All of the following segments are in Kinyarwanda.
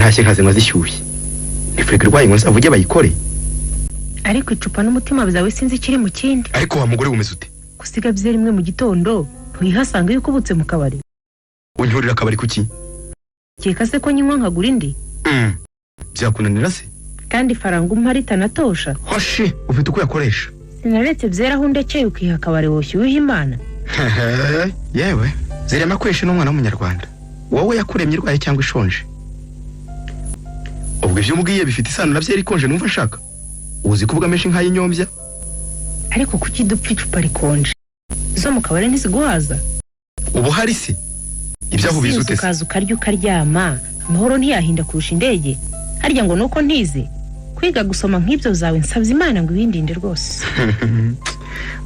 Ntashye nkazinywa zishyushye. Ni firigo irwaye ngo nzavuge bayikore? Ariko icupa n'umutima byawe sinzi ikiri mu kindi. Ariko wa mugore, wumeze ute? Gusiga byeri imwe mu gitondo, ntuyihasanga iyo ukubutse mu kabari? Unyurira akabari kuki? Keka se ko nyinywa nkagura indi? Byakunanira se? Kandi ifaranga umpa ritanatosha. Hoshi, ufite uko uyakoresha. Sinaretse byera aho undekeye ukiha akabari, woshye uwiha Imana. Yewe, zirema kweshe n'umwana w'Umunyarwanda. Wowe yakuremye irwaye cyangwa ishonje? Ubwo ibyo umubwiye bifite isano na byeri ikonje numva nshaka? Uzi kuvuga menshi nk'ay'inyombya. Ariko kuki dupfa icupa rikonje? Izo mu kabari ntiziguhaza? Ubu hari se ibyo aho ubizi Usinze ute se? ukaza ukarya ukaryama, amahoro ntiyahinda kurusha indege. Harya ngo nuko ntize kwiga gusoma nk'ibyo zawe? Nsabye Imana ngo ibindinde rwose.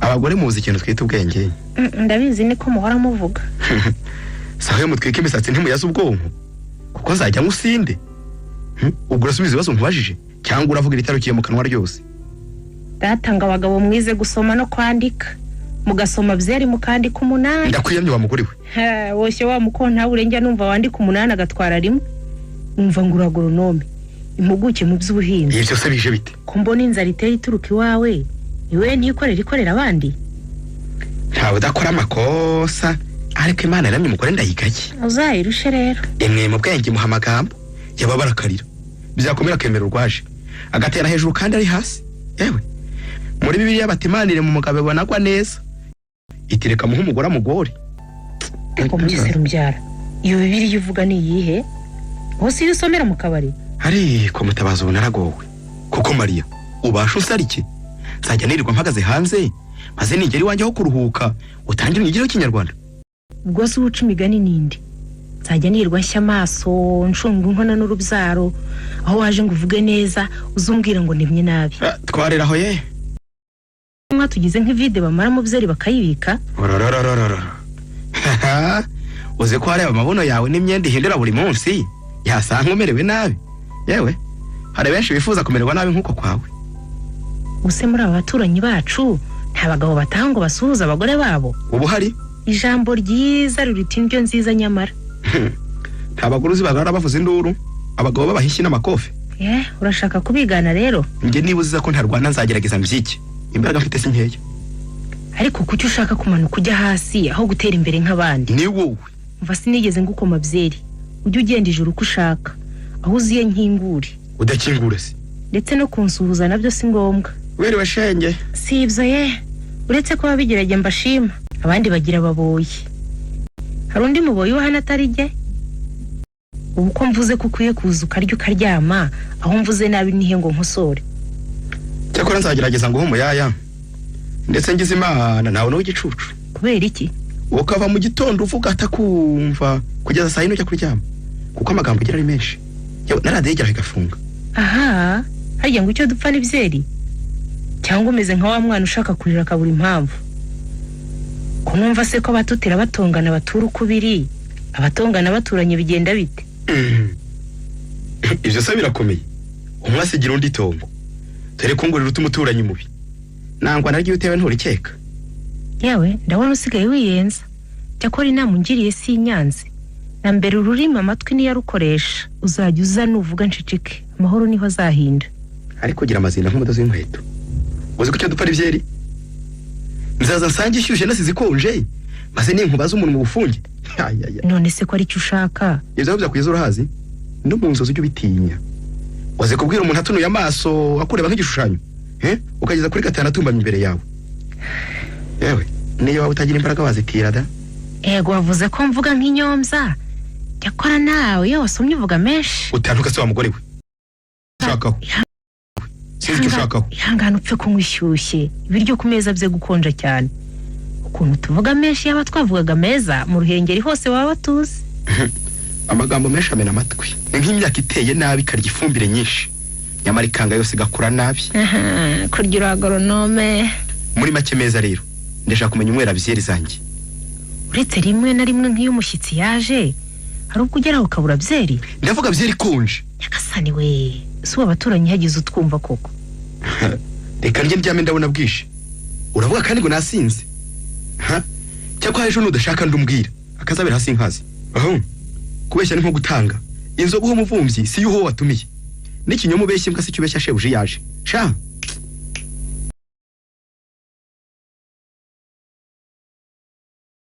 Abagore muzi ikintu twita ubwenge. Ndabizi, niko muhora muvuga. Sawa, iyo mutwika imisatsi ntimuyaze ubwonko, kuko nzajya nkusinde. Ubwo urasubiza ibibazo nkubajije cyangwa uravuga iritarukiye mu kanwa ryose? Data, ngo abagabo mwize gusoma no kwandika, mugasoma byeri mukandika umunani. Ndakwiyamye wa mugore we. Ha, woshye wa mukontabure, njya numva wandika umunani agatwara rimwe. Numva ngo uragoronome, impuguke mu by'ubuhinzi. Ibyo se bije bite? Ko mbona inzara iteye ituruka iwawe, iwe ntikorera ikorera abandi? Ntawe udakora amakosa, ariko Imana yaramye umugore ndayigaye. Uzayirushe rero. Imwe mu bwenge imuha amagambo, yababara akarira, byakomera akemera urwaje, agatera hejuru kandi ari hasi. Yewe, muri Bibiliya bati: "Imanire mu mugabo banagwa neza," itireka muhe umugore amugore. Ariko Mugesera umbyara, iyo Bibiliya uvuga ni iyihe? Hose iyo usomera mu kabari? Ariko Mutabazi, ubu naragowe kuko Mariya ubasha usarike nzajya nirirwa mpagaze hanze, maze nigera iwanjye aho kuruhuka utangire unyigireho Ikinyarwanda. Ubwo se uca imigani nindi? Nzajya nirwa nshya amaso ncunga inkono n'urubyaro, aho waje ngo uvuge neza uzumbwira ngo ndemye nabi? Ah, twarera aho ye. Mwatugize nk'ivide bamara mu byeri bakayibika. Ororororororo, uzi ko wareba amabuno yawe n'imyenda ihindura buri munsi yasanga umerewe nabi? Yewe, hari benshi bifuza kumererwa nabi nk'uko kwawe. Use muri aba baturanyi bacu nta bagabo bataha ngo basuhuze abagore babo? Ubu hari. Ijambo ryiza riruta indyo nziza nyamara. Nta bagore uzi barara bavuza induru, abagabo babahishyi n'amakofe? Ye, urashaka kubigana rero? Njye niba uziza ko ntarwana, nzagerageza mbyike, imbaraga mfite si nkeya. Ariko kuki ushaka kumanuka ujya hasi aho gutera imbere nk'abandi? Ni wowe. Mva, sinigeze ngukoma byeri. Ujye ugenda ijuru uko ushaka, aho uziye nkingure. Udakingura se? Ndetse no kunsuhuza nabyo si ngombwa. Wiriwe shenge. Si ibyo ye, uretse ko ababigerage mbashima, abandi bagira ababoyi. Hari undi muboyi wa hano atari jye? Ubu ko mvuze ko ukwiye kuza ukarya ukaryama, aho mvuze nabi nihe ngo nkosore? Cyakora nzagerageza nguhe umuyaya, ndetse ngize Imana nawe n'uw'igicucu. Kubera iki? Ukava mu gitondo uvuga atakumva kugeza saa yine ujya kuryama, kuko amagambo ugira ari menshi. Yewe, na radiyo igera igafunga. Aha harya ngo icyo dupfa ni byeri? Cyangwa umeze nka wa mwana ushaka kurira akabura impamvu? Ko numva se ko abatutira batongana batura uko biri, abatongana baturanye bigenda bite? Ibyo se birakomeye? Umwe asigira undi itongo. Dore ko ngurira umuturanyi mubi nangwa naryo utewe nturikeka. Yewe, ndabona usigaye wiyenza. Cyakora inama ungiriye si inyanze na mbere, ururimi amatwi niyo arukoresha. Uzajya uza nuvuga nceceke, amahoro niho azahinda. Ariko ugira amazinda nk'umudozi w'inkweto. Uzi ko icyo dupfa ari byeri? Nzaza nsange ishyushye nasize ikonje, maze ninkubaza umuntu mu bufunge. Ayaya. None se ko aricyo ushaka? Ibyo byakwiza urahazi, no mu nzozi ujya ubitinya. Uzi kubwira umuntu atunuye amaso akureba nk'igishushanyo, eh? Ukageza kuri gatanu atumbamye imbere yawe. Yewe, niyo waba utagira imbaraga wazitira da. Ego, wavuze ko mvuga nk'inyombya. Cyakora nawe iyo wasomye uvuga menshi. Utantuka se wa mugore we. Ushakaho sinzi icyo ushakaho. Ihangane upfe kunywa ishyushye, ibiryo ku meza bye gukonja cyane. Ukuntu tuvuga menshi, yaba twavugaga meza mu Ruhengeri hose baba batuzi. Amagambo menshi amena amatwi. Ni nk'imyaka iteye nabi, ikarya ifumbire nyinshi, nyamara ikanga yose igakura nabi. Aha, kurya uri agoronome. Muri make meza rero, ndashaka kumenya unywera byeri zanjye. Uretse rimwe na rimwe nk'iyo umushyitsi yaje, hari ubwo ugeraho ukabura byeri? Ndavuga byeri ikonje. Nyagasani we, si ubu abaturanyi hagize utwumva koko? Reka ndye ndyame, ndabona bwije. Uravuga kandi ngo nasinze. Ha, cyakora ejo nudashaka ndumbwira akazabera hasi nkazi aho kubeshya ni nko gutanga. Inzoga uha umuvumbyi si yo uwo watumiye, n'ikinyoma ubeshya imbwa si cyo ubeshya shebuja yaje. Sha,